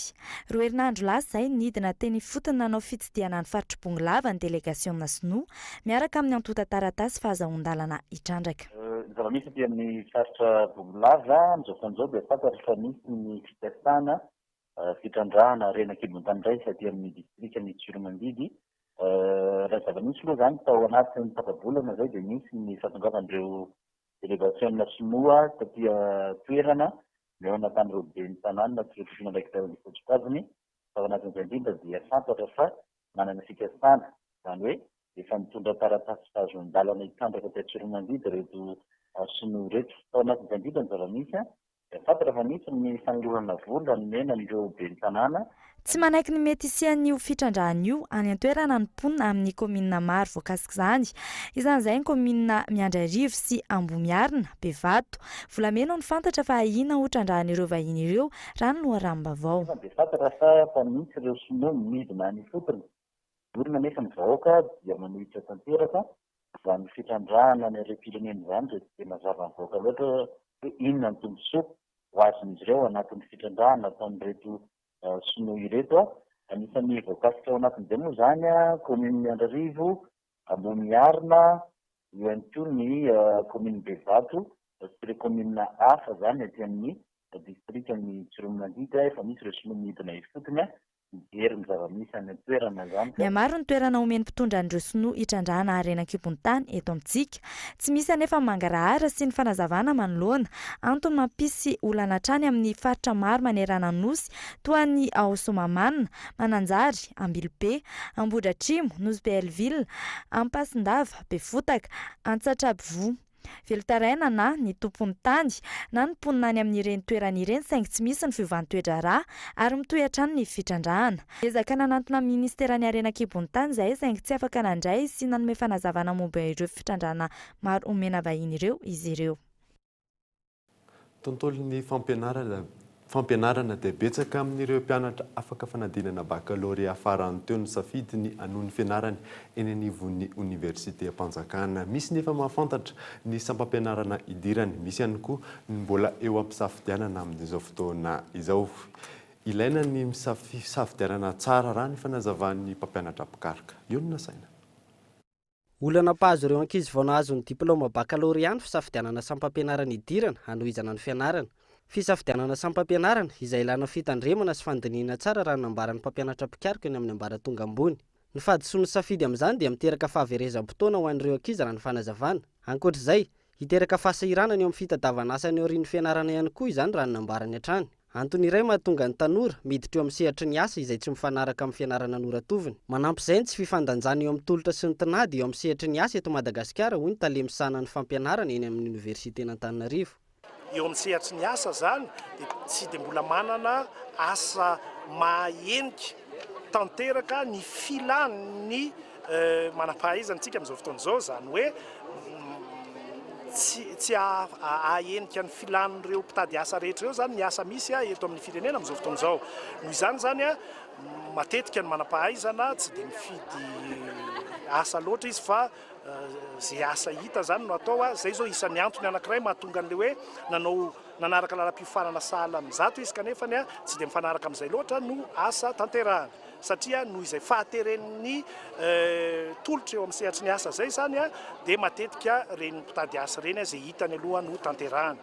Roa herinandro lasa izay, nidina teny ifotony nanao fitsidihana ny faritr'i Bongolava ny delegasiona sinoa, miaraka amin'ny antontan-taratasy fahazahoan-dalana hitrandraka. Ny zava-misy aty amin'ny faritra Bongolava amin'izao fotoana izao dia fantatra fa misy ny fikasana fitrandrahana harena an-kibon-tany indray aty amin'ny distrikan'i Tsiromandidy. Raha zava-nisy aloha izany tao anatin'ny tapa-bolana izay dia nisy ny fahatongavan'ireo delegasiona sinoa taty an-toerana nihaona tamin'ireo ben'ny tanàna sy ireo tompon'andraikitra isan-tsokajiny. Tao anatin'izay indrindra dia fantatra fa manana fikasana, izany hoe efa nitondra taratasy fahazoan-dalana hitrandraka aty Tsiromandidy ireto sinoa ireto. Tao anatin'izay indrindra ny zava-misy Dia fantatra fa nisy ny fanolorana vola nomena an'ireo ben'ny tanàna. Tsy manaiky ny mety hisian'io fitrandrahana io any an-toerana ny mponina amin'ny kaominina maro voakasik'izany. Isan'izay ny kaominina Miandrarivo sy Ambohimiarina, Bevato. Volamena no fantatra fa ahiana ho trandrahan'ireo vahiny ireo, raha ny loharanom-baovao. Nefa dia fantatra fa efa misy ireo sinoa midina any ifotony. Olona nefa ny vahoaka dia manohitra tanteraka izany fitrandrahana ny harem-pirenena izany dia tsy dia mazava mivoaka loatra hoe inona ny tombontsoa ho azon'izy ireo ao anatin'ny fitrandrahana ataon'ireto sinoa ireto. Anisan'ny voakasika ao anatin'izay moa izany kaominin'i Miandrarivo, Ambohimiarina, eo ihany koa ny kaominin'i Bevato sy ireo kaominina hafa izany aty amin'ny distrikan'i Tsiroanomandidy. Efa misy ireo sinoa midina ifotony. mijery ny zava-misy any an-toerana izany ka. Mihamaro ny toerana omen'ny mpitondra an'ireo sinoa hitrandrahana harena an-kibon'ny tany eto amintsika. Tsy misy anefa ny mangarahara sy ny fanazavana manoloana. Antony mampisy olana hatrany amin'ny faritra maro manerana ny Nosy toa ny ao Soamahamanina, Mananjary, Ambilobe, Ambohidratrimo, Nosy Be Hell-Ville, Ampasindava, Befotaka, Antsatrabivoa. Velon-taraina na ny tompon'ny tany na ny mponina any amin'ireny toerana ireny saingy tsy misy ny fiovan'ny toe-draharaha ary mitohy hatrany ny fitrandrahana. Niezaka nanantona ny minisiteran'ny Harena an-kibon'ny tany izahay saingy tsy afaka nandray sy nanome fanazavana momba ireo fitrandrahana maro omena vahiny ireo izy ireo. Tontolon'ny fampianarana fampianarana dia betsaka amin'ireo mpianatra afaka fanadinana bakalorea farany teo nisafidy ny hanohy ny fianarany eny anivon'ny oniversitem-panjakana. Misy ny efa mahafantatra ny sampam-pianarana idirany, misy ihany koa ny mbola eo am-pisafidianana amin'izao fotoana izao. Ilaina ny fisafidianana tsara raha ny fanazavan'ny mpampianatra mpikaroka. Eo no nasaina. Olana mpahazo ireo ankizy vao nahazo ny diplaoma bakalorea ny fisafidianana sampam-pianarana hidirana hanohizana ny fianarana. Fisafidianana sampam-pianarana izay ilana fitandremana sy fandinihina tsara raha ny nambaran'ny mpampianatra mpikaroka eny amin'ny ambaratonga ambony. Ny fahadisoan'ny safidy amin'izany dia miteraka fahaverezam-potoana ho an'ireo ankizy raha ny fanazavana. Ankoatra izay, hiteraka fahasahiranana eo amin'ny fitadiavana asa any aorian'ny fianarana ihany koa izany raha ny nambarany hatrany. Antony iray mahatonga ny tanora miditra eo amin'ny sehatry ny asa izay tsy mifanaraka amin'ny fianarana noratoviny. Manampy izay ny tsy fifandanjana eo amin'ny tolotra sy ny tinady eo amin'ny sehatry ny asa eto Madagasikara, hoy ny tale misahana ny fampianarana eny amin'ny oniversiten'Antananarivo. Eo amin'ny sehatry ny asa izany dia tsy dia mbola manana asa mahahenika tanteraka ny filan'ny manam-pahaizana isika amin'izao fotoana izao, izany hoe tsy tsy hahahenika ny filan'ireo mpitady asa rehetra ireo izany ny asa misy eto amin'ny firenena amin'izao fotoana izao. Noho izany izany, matetika ny manam-pahaizana tsy dia mifidy asa loatra izy fa izay asa hita izany no atao. Izay izao isan'ny antony anankiray mahatonga an'ilay hoe nanao nanaraka lalam-piofanana sahala amin'izato izy kanefa tsy dia mifanaraka amin'izay loatra no asa tanterahany. Satria noho izay fahateren'ny tolotra eo amin'ny sehatry ny asa izay izany dia matetika ireny mpitady asa ireny izay hitany aloha no tanterahana.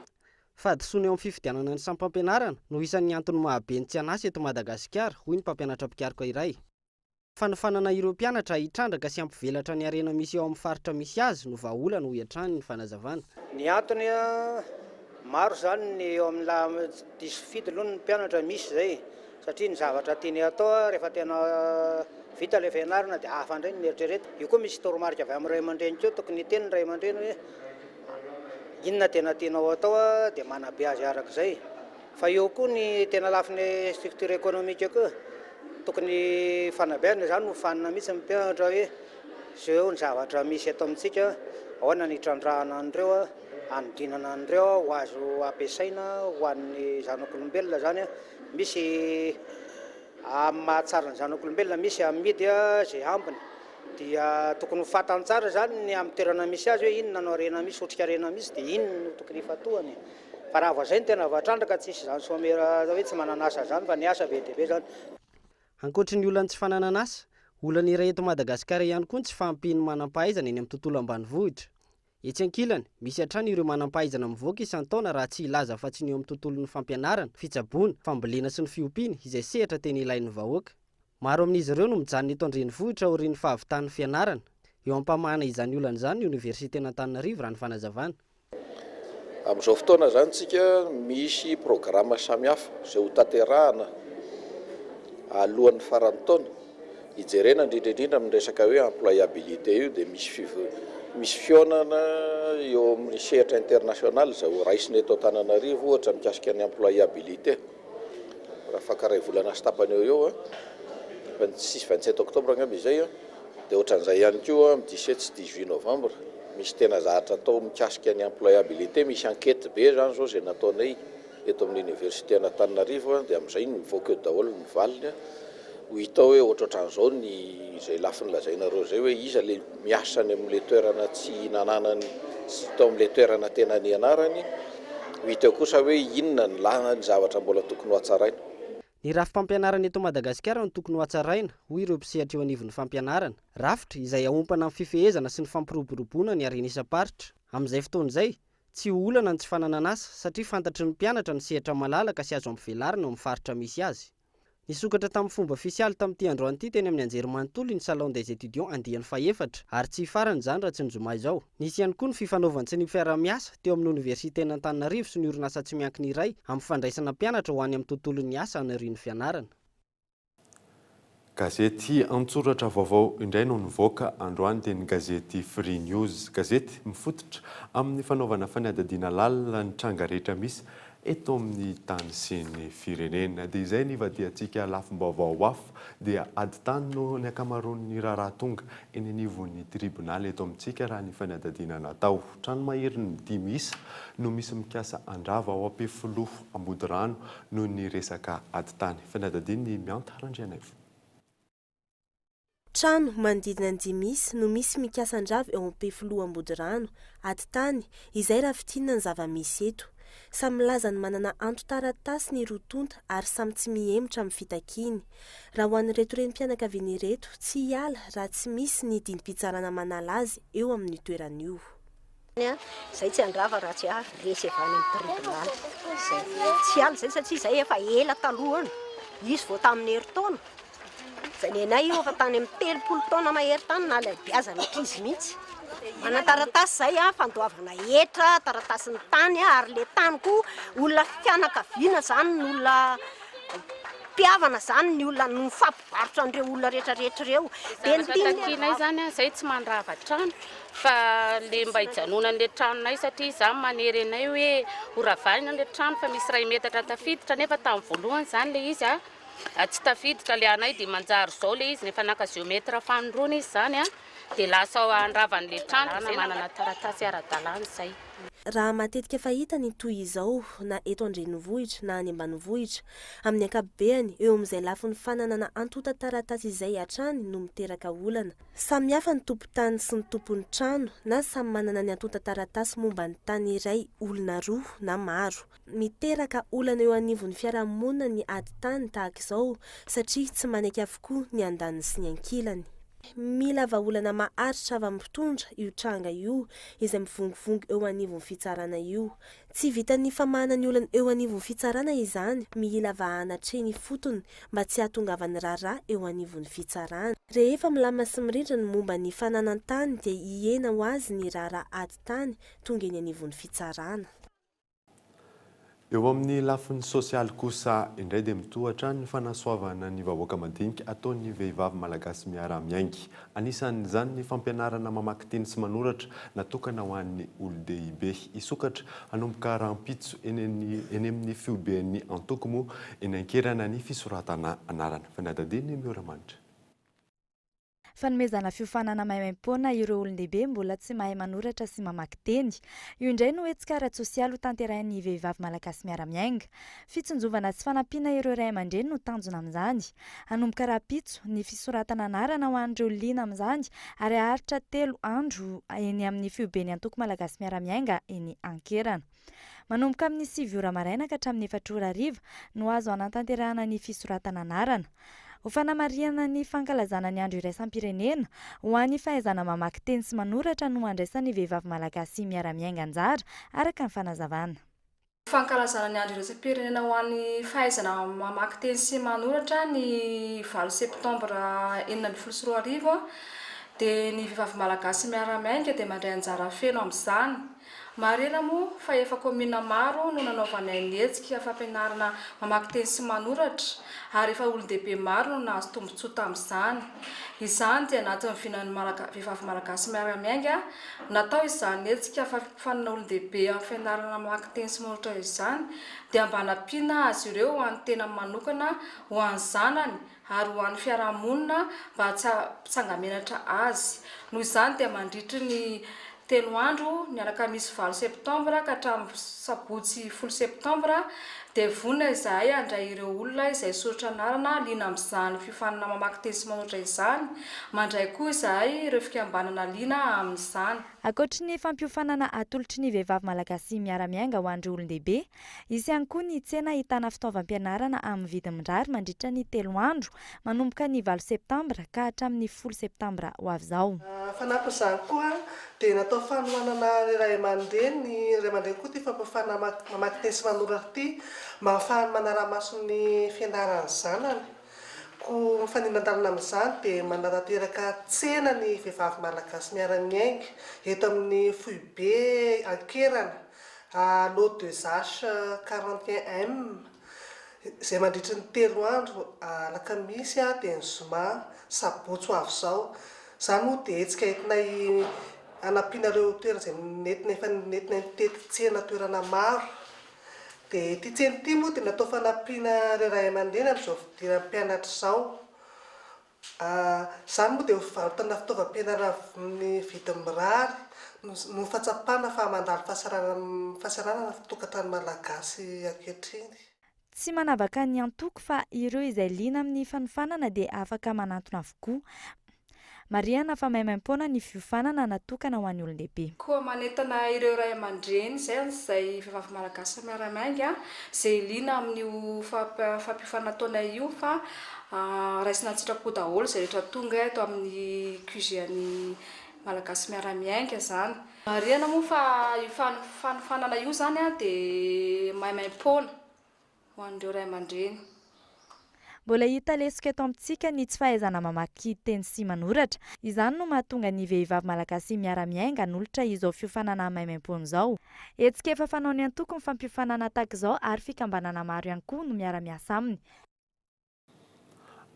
Fahadisoana eo amin'ny fifidianana ny sampam-pianarana no isan'ny antony mahabe ny tsy an'asa eto Madagasikara, hoy ny mpampianatra mpikaroka iray. Fanofanana ireo mpianatra hitrandraka sy hampivelatra ny harena misy eo amin'ny faritra misy azy no vahaolana, hoy hatrany ny fanazavana. Ny antony, maro izany ny eo amin'ny laha diso fidy aloha ny mpianatra misy izay satria ny zavatra tiany hatao rehefa tena vita ilay fianarana dia hafa indray ny eritreretina. Io koa misy toromarika avy amin'ny ray aman-dreny koa, tokony hiteny ny ray aman-dreny hoe inona tena tianao hatao dia manabe azy araka izay. Fa eo koa ny tena lafiny structure économique koa, tokony fanabeazana izany hofanina mihitsy ny mpianatra hoe izao ny zavatra misy eto amintsika, ahoana ny hitrandrahana an'ireo, hanodinana an'ireo ho azo ampiasaina ho an'ny zanak'olombelona izany. Misy amin'ny mahatsara ny zanak'olombelona, misy amidy izay ambiny. Dia tokony ho fantany tsara izany ny amin'ny toerana misy azy hoe inona no harena misy, otrikarena misy, dia iny no tokony hifantohany e. Fa raha vao izay no tena voatrandraka, tsisy izany somera hoe tsy manana asa izany fa ny asa be dia be izany. Ankoatry ny olan'ny tsy fananana asa, olana iray eto Madagasikara ihany koa ny tsy fahampian'ny manam-pahaizana eny amin'ny tontolo ambanivohitra. Etsy ankilany, misy hatrany ireo manam-pahaizana mivoaka isan-taona raha tsy hilaza afa-tsy ny eo amin'ny tontolon'ny fampianarana, fitsaboana, fambolena sy ny fiompiana, izay sehatra tena ilain'ny vahoaka. Maro amin'izy ireo no mijanona eto an-drenivohitra aorian'ny fahavitan'ny fianarana. Eo am-pamahana izany olana izany ny Oniversiten'Antananarivo raha ny fanazavana. Amin'izao fotoana izany tsika misy programa samihafa izay ho tanterahana alohan'ny faran'ny taona. Hijerena indrindra indrindra amin'ny resaka hoe employabilité io dia misy misy fihaonana eo amin'ny sehatra international izay ho raisina eto Antananarivo ohatra mikasika ny employabilité raha afaka iray volana sy tapany eo eo 26 27 octobre angamba izay dia ohatran'izay ihany koa amin'ny 17 sy 18 novembre misy tena zahatra atao mikasika ny employabilité misy enquête be izany izao izay nataonay eto amin'ny université an'Antananarivo dia amin'izay mivoaka eo daholo ny valiny. Ho hita hoe ohatrohatran'izao ny izay lafiny lazainareo izay hoe iza ilay miasa any amin'ilay toerana tsy nananany sy tao amin'ilay toerana tena nianarany, ho hita eo kosa hoe inona ny la ny zavatra mbola tokony ho hatsaraina. Ny rafi-pampianarana eto Madagasikara no tokony ho hatsaraina, hoy ireo mpisehatra eo anivon'ny fampianarana. Rafitra izay haompana amin'ny fifehezana sy ny fampiroboroboana ny harena isam-paritra. Amin'izay fotoana izay, tsy ho olana ny tsy fananana asa satria fantatry ny mpianatra ny sehatra malalaka sy azo ampivelarina eo amin'ny faritra misy azy. Nisokatra tamin'ny fomba ofisialy tamin'ity androany ity teny amin'ny Anjerimanontolo ny Salon des étudiants andiany fahefatra ary tsy hifarana izany raha tsy ny zoma izao. Nisy ihany koa ny fifanaovan-tsy ny fiaraha-miasa teo amin'ny Oniversiten'Antananarivo sy ny orinasa tsy miankina iray amin'ny fandraisana mpianatra ho any amin'ny tontolon'ny asa any aorian'ny fianarana. Gazety an-tsoratra vaovao indray no nivoaka androany dia ny gazety Free News. Gazety mifototra amin'ny fanaovana fanadihadiana lalina ny tranga rehetra misy eto amin'ny tany sy ny firenena. Dia izay ny ivadihantsika lafim-baovao hafa dia ady tany no ny ankamaroan'ny raharaha tonga eny anivon'ny tribonaly eto amintsika raha ny fanadihadiana natao. Trano maherin'ny dimy isa no misy mikasa handrava ao Ampefiloha Ambodirano noho ny resaka ady tany. Fanadihadian'i Mianta Randrianaivo. Trano manodidina ny dimy isa no misy mikasa handrava eo Ampefiloha Ambodirano, ady tany, izay raha fintinina ny zava-misy eto. Samy milaza ny manana anton-taratasy ny roa tonta ary samy tsy mihemotra amin'ny fitakiany. Raha ho an'ireto renim-pianakaviana ireto, tsy hiala raha tsy misy ny didim-pitsarana manala azy eo amin'io toerana io. Zay tsy handrava raha tsy resy avy any amin'ny tribonaly. Zay. Tsy hiala zay satria zay efa ela talohany. Izy vao tamin'ny herintaona. Zay nenay io efa tany amin'ny 30 taona mahery tany nahalehibeazana ankizy mihitsy. Manan-taratasy zay a, fandoavana hetra, taratasin'ny tany ary le tany koa olona fianakaviana zany ny olona mpihavana zany ny olona no mifampivarotra an'ireo olona rehetrarehetra ireo. Dia ny tian'ny Takianay zany a, zay tsy mandrava trano fa le mba hijanonan'le tranonay satria izany manery anay hoe ho ravahina le trano fa misy iray metatra tafiditra nefa tamin'ny voalohany zany le izy a tsy tafiditra le anay dia manjary zao le izy nefa naka géomètre fanindroany izy zany a dia lasa handrava an'le trano zay manana taratasy ara-dalàna izay. Raha matetika fahita ny toy izao na eto an-drenivohitra na any ambanivohitra, amin'ny ankapobeany, eo amin'izay lafiny fananana antontan-taratasy izay hatrany no miteraka olana. Samy hafa ny tompon-tany sy ny tompon'ny trano na samy manana ny antontan-taratasy momba ny tany iray olona roa na maro. Miteraka olana eo anivon'ny fiarahamonina ny ady tany tahaka izao satria tsy manaiky avokoa ny andaniny sy ny ankilany. Mila vahaolana maharitra avy amin'ny mpitondra io tranga io izay mivongovongo eo anivon'ny fitsarana io. Tsy vitan'ny famahana ny olana eo anivon'ny fitsarana izany, mila vahana hatreny ifotony mba tsy hahatongavan'ny raharaha eo anivon'ny fitsarana. Rehefa milamina sy mirindra ny momba ny fananan-tany dia hihena ho azy ny raharaha ady tany tonga eny anivon'ny fitsarana. Eo amin'ny lafiny sosialy kosa indray dia mitohy hatrany ny fanasoavana ny vahoaka madinika ataon'ny vehivavy malagasy miara-miainga. Anisan'izany ny fampianarana mamaky teny sy manoratra natokana ho an'ny olon-dehibe. Hisokatra hanomboka rahampitso eny eny amin'ny foiben'ny antoko moa eny Ankerana ny fisoratana anarana. Fanadihadian'i Mioramanitra. Fanomezana fiofanana maimaimpoana ireo olon-dehibe mbola tsy mahay manoratra sy mamaky teny. Io indray no hetsika ara-tsosialy hotanterahin'ny Vehivavy Malagasy Miara-Miainga. Fitsinjovana sy fanampiana ireo ray aman-dreny no tanjona amin'izany. Hanomboka rahampitso ny fisoratana anarana ho an'ireo liana amin'izany ary haharitra telo andro eny amin'ny foiben'ny Antoko Malagasy Miara-Miainga eny Ankerana. Manomboka amin'ny sivy ora maraina ka hatramin'ny efatra ora hariva no azo hanatanterahana ny fisoratana anarana. Ho fanamarihana ny fankalazana ny andro iraisam-pirenena ho an'ny fahaizana mamaky teny sy manoratra no andraisan'ny vehivavy malagasy miara-miainga anjara, araka ny fanazavana. Fankalazana ny andro iraisam-pirenena ho an'ny fahaizana mamaky teny sy manoratra ny valo septambra 2016 dia ny vehivavy malagasy miara-miainga dia mandray anjara feno amin'izany. Marihina moa fa efa kaominina maro no nanaovanay ny hetsika fampianarana mamaky teny sy manoratra ary efa olon-dehibe maro no nahazo tombontsoa tamin'izany. Izany dia anatin'ny vinan'ny Malaga Vehivavy Malagasy Miara-Miainga natao izany hetsika fampiofanana olon-dehibe amin'ny fianarana mamaky teny sy manoratra izany dia mba hanampiana azy ireo ho an'ny tenany manokana, ho an'ny zanany ary ho an'ny fiaraha-monina mba tsy hampitsanga-menatra azy. Noho izany dia mandritry ny telo andro, ny alakamisy valo septambra ka hatramin'ny sabotsy folo septambra, dia vonona izahay handray ireo olona izay soratra anarana liana amin'izany fiofanana mamaky teny sy manoratra izany. Mandray koa izahay ireo fikambanana liana amin'izany. Ankoatry ny fampiofanana atolotry ny Vehivavy Malagasy Miara-Miainga ho an'ireo olon-dehibe, Hisy ihany koa ny tsena ahitana fitaovam-pianarana amin'ny vidiny mirary mandritra ny telo andro, manomboka ny valo septambra ka hatramin'ny folo septambra ho avy izao. Fanampin'izany koa dia natao fanohanana ny ray aman-dreny, ray aman-dreny koa ity fampiofanana mamaky teny sy manoratra ity mba hahafahany manara-maso ny fianaran'ny zanany. Koa mifanindran-dalana amin'izany dia manatanteraka tsena ny vehivavy malagasy miara-miainga eto amin'ny foibe Ankerana, lot deux H 41 M, izay mandritry ny telo andro, alakamisy dia ny zoma, sabotsy ho avy izao. Izany moa dia hetsika entinay hanampiana ireo toerana izay nentina efa nentinay nitety tsena toerana maro. Dia ity tsena ity moa dia natao fanampiana ireo ray aman-dreny amin'izao fidiran'ny mpianatra izao. Izany moa dia ho fivarotana fitaovam-pianarana amin'ny vidiny mirary noho ny fahatsapana fa mandalo fahasahiranana ny tokantrano malagasy ankehitriny. Tsy manavaka ny antoko fa ireo izay liana amin'ny fanofanana dia afaka manantona avokoa. Marihana fa maimaimpoana ny fiofanana natokana ho an'ny olon-dehibe. Koa manentana ireo ray aman-dreny izay izay vehivavy malagasy miara-miainga izay liana amin'io fampiofanana ataonay io fa raisina an-tsitrapo daholo izay rehetra tonga eto amin'ny QG an'ny Malagasy miara-miainga izany. Marihana moa fa io fanofanana io izany dia maimaimpoana ho an'ireo ray aman-dreny. Mbola hita lesoka eto amintsika ny tsy fahaizana mamaky teny sy manoratra. Izany no mahatonga ny Vehivavy Malagasy Miara-Miainga hanolotra izao fiofanana maimaimpoana izao. Hetsika efa fanaon'ny antoko ny fampiofanana tahaka izao ary fikambanana maro ihany koa no miara-miasa aminy.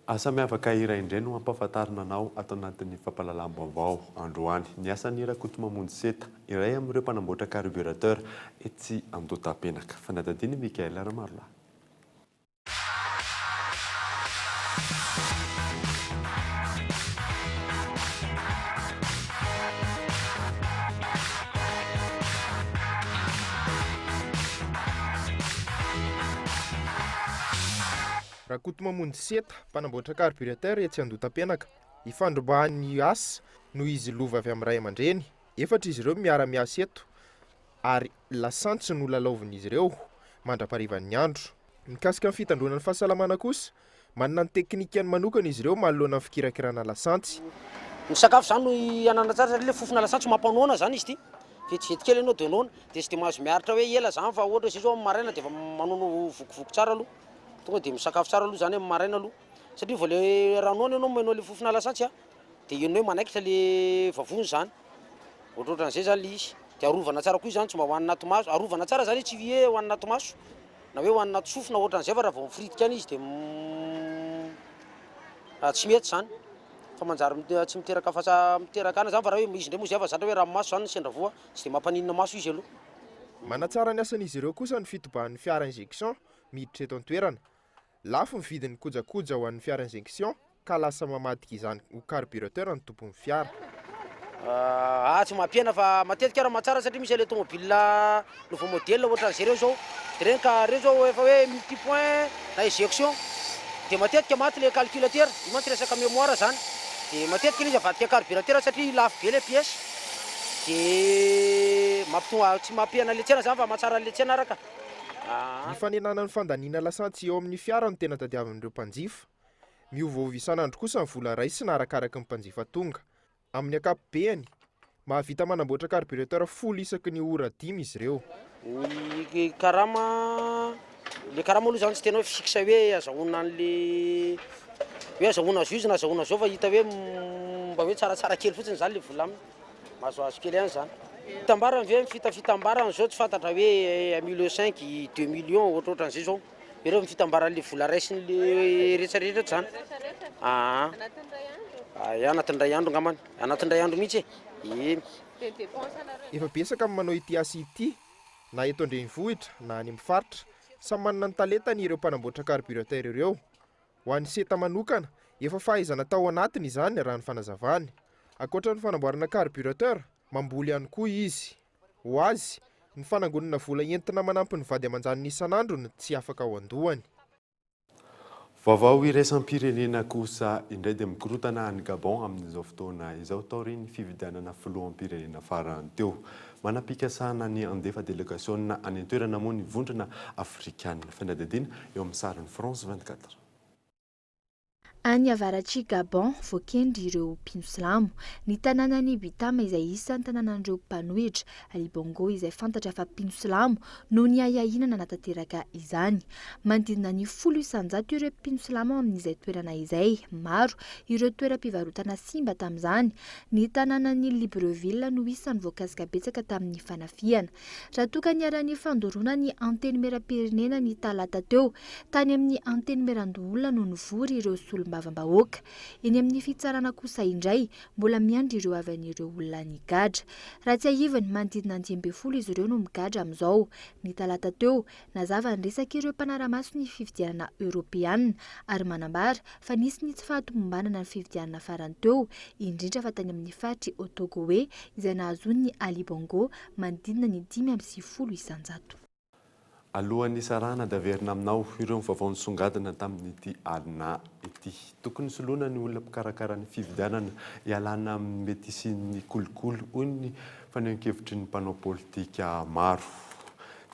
Asa miavaka iray indray no hampahafantarina anao ato anatin'ny fampahalalam-baovao androany. Ny asan'i Rakotomamonjy Seta, iray amin'ireo mpanamboatra carburateur etsy Andohatapenaka. Fanadihadian'i Michaël Ramarolahy. Rakotomamonjy Seta, mpanamboatra carburateur etsy Andohatapenaka. Ifandrombahan'ny asa noho izy lova avy amin'ny ray aman-dreny. Efatra izy ireo miara-miasa eto ary lasantsy no lalaovin'izy ireo mandra-paharivan'ny andro. Mikasika ny fitandroana ny fahasalamana kosa, manana ny teknikany manokana izy ireo manoloana ny fikirakirana lasantsy. Ny sakafo izany no ihanana tsara satria ilay fofona lasantsy mampanoana izany izy ity. Vetivety kely ianao dia noana. Dia tsy dia mahazo miaritra hoe ela izany fa ohatra hoe izay izao amin'ny maraina dia efa manono vokivoky tsara aloha. Tonga dia misakafo tsara aloha izany amin'ny maraina aloha. Satria vao ilay raha noana ianao maheno an'ilay fofona lasantsy a, dia henonao hoe manaikitra ilay vavony izany. Ohatrohatran'izay izany ilay izy. Dia arovana tsara koa izany tsy mba hohanina ato maso. Arovana tsara izany tsy hoe hohanina ato maso na hoe hohanina ato sofina ohatran'izay fa raha vao mifiritika any izy dia tsy mety izany. Fa manjary tsy miteraka fasa miteraka ana izany fa raha hoe izy indray moa izay efa zatra hoe ranomaso izany no sendra voa, tsy dia mampaninona maso izy aloha. Manatsara ny asan'izy ireo kosa ny fitobahan'ny fiara injection miditra eto an-toerana. Lafo ny vidin'ny kojakoja ho an'ny fiara injection ka lasa mamadika izany ho carburateur ny tompon'ny fiara. Ah tsy mampihena fa matetika ary mahatsara satria misy an'ilay tomobile nouveau modèle ohatran'izay ireo izao dia ireny ka ireo izao efa hoe multi point na injection dia matetika maty ilay calculateur, io mantsy resaka mémoire izany dia matetika ilay izy avadika carburateur satria lafo be ilay pièce dia mampitonga tsy mampihena ilay tsena izany fa mahatsara an'ilay tsena ary ka. Ny fanenana ny fandaniana lasantsy eo amin'ny fiara no tena tadiavin'ireo mpanjifa. Miovaova isan'andro kosa ny vola raisina arakaraky ny mpanjifa tonga. Amin'ny ankapobeny, mahavita manamboatra carburateur folo isaky ny ora dimy izy ireo. Ny karama, le karama aloha zany tsy tena hoe fixe hoe azahoana an'le hoe azahoana azy io izy na azahoana zao fa hita hoe mba hoe tsaratsara kely fotsiny zany le vola aminy. Mahazoazo kely ihany zany. Fitambarany ve, ny fitafitambarany zao tsy fantatra hoe un million cinq, deux millions ohatrohatran'izay zao. Ireo ny fitambaran'le vola raisin'le rehetra rehetra zany. Aa. Ay, anatin'ny iray andro angambany. Anatin'ny iray andro mihitsy e. Eny. Efa betsaka ny manao ity asa ity na eto an-drenivohitra na any amin'ny faritra. Samy manana ny talentany ireo mpanamboatra carburateur ireo. Ho an'i Seta manokana, efa fahaizana tao anatiny izany raha ny fanazavany. Ankoatra ny fanamboarana carburateur, mamboly ihany koa izy. Ho azy, ny fanangonana vola entina manampy ny vady aman-janony isan'andro no tsy afaka ao an-dohany. Vaovao iraisam-pirenena kosa indray dia mikorontana any Gabon amin'izao fotoana izao taorian'ny fifidianana filoham-pirenena farany teo. Manam-pikasana ny handefa delegasiona any an-toerana moa ny Vondrona Afrikana. Fanadihadiana eo amin'ny sarin'ny France 24. Any avaratr'i Gabon, voakendry ireo mpino silamo. Ny tanànan'i Bitama izay isan'ny tanànan'ireo mpanohitra, Ali Bongo izay fantatra fa mpino silamo no niahiahiana nanatanteraka izany. Manodidina ny 10% ireo mpino silamo ao amin'izay toerana izay. Maro ireo toeram-pivarotana simba tamin'izany. Ny tanànan'i Libreville no isan'ny voakasika betsaka tamin'ny fanafihana. Raha toa ka niharan'ny fandoroana ny Antenimierampirenena ny talata teo, tany amin'ny Antenimierandoholona no nivory ireo solombavambahoaka. Eny amin'ny fitsarana kosa indray, mbola miandry ireo havan'ireo olona nigadra. Raha tsiahivina, manodidina ny 15 izy ireo no migadra amin'izao. Ny talata teo, nazava ny resak'ireo mpanara-maso ny fifidianana eoropeanina ary manambara fa nisy ny tsy fahatomombanana ny fifidianana farany teo, indrindra fa tany amin'ny faritr'i Haut-Ogooué izay nahazoan'i Ali Bongo manodidina ny 95%. Alohan'ny hisarahana dia averina aminao ireo vaovao nisongadina tamin'ity alina ity. Tokony soloina ny olona mpikarakara ny fifidianana hialana amin'ny mety hisian'ny kolikoly, hoy ny fanehoan-kevitry ny mpanao politika maro.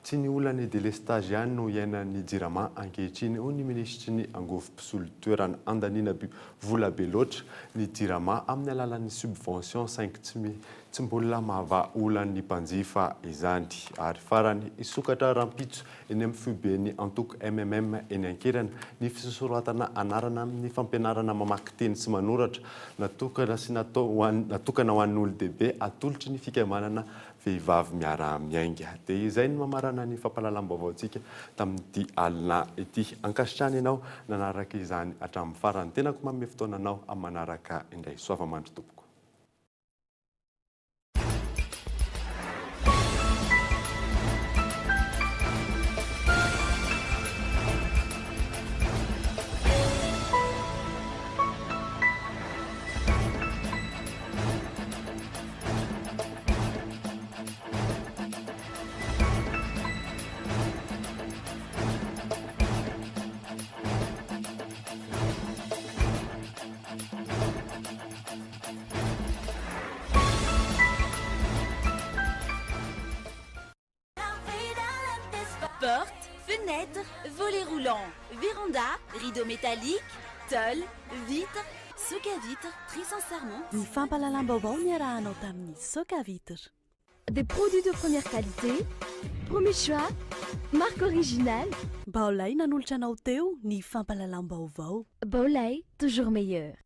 Tsy ny olan'ny delestazy ihany no iainan'ny Jirama ankehitriny, hoy ny minisitry ny angovo mpisolo toerana. Andaniana vola be loatra ny Jirama amin'ny alalan'ny subvention saingy tsy tsy mbola mahavaha olan'ny mpanjifa izany. Ary farany, hisokatra rahampitso eny amin'ny foiben'ny antoko mmm eny Ankerana ny fisoratana anarana amin'ny fampianarana mamaky teny sy manoratra natokana sy natao ho an'ny natokana ho an'ny olon-dehibe atolotry ny fikambanana Vehivavy miara-miainga. Dia izay no mamarana ny fampahalalam-baovaontsika tamin'ity alina ity. Ankasitrahana ianao nanaraka izany hatramin'ny farany. Tenako manome fotoana anao amin'ny manaraka indray. Soava-mandry tompoko. Porte, fenêtre, volet roulant, véranda, rideau métallique, tôle, vitre, soka vitre, très sincèrement. Ny fampahalalam-baovao niarahanao tamin'ny Soka Vitre. Des produits de première qualité, premier choix, marque originale. Baolai nanolotra anao teo ny fampahalalam-baovao. Baolai, toujours meilleur.